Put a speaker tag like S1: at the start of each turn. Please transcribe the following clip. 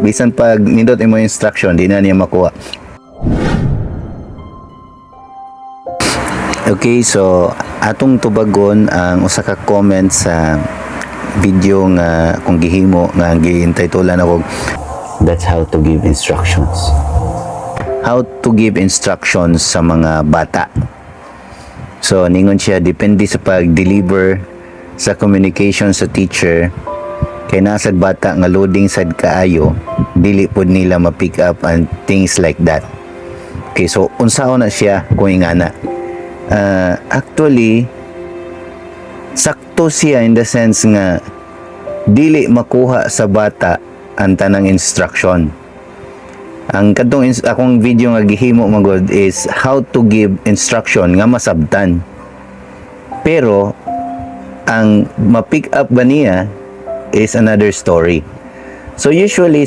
S1: Bisan pag nindot imo instruction, di na niya makuha. Okay, so atong tubagon ang usa ka comment sa video nga kung gihimo nga gi-entitlean ako "That's how to give instructions." How to give instructions sa mga bata. So ningon siya, depende sa pag-deliver sa communication sa teacher kay naa sad bata nga loading sad kaayo, dili pod nila ma-pick up and things like that. Okay, so unsaon na siya kung ingana? Actually, sakto siya in the sense nga dili makuha sa bata ang tanang instruction. Ang kadtong akong video nga gihimo magod is how to give instruction nga masabtan. Pero ang ma-pick up ba niya is another story. So usually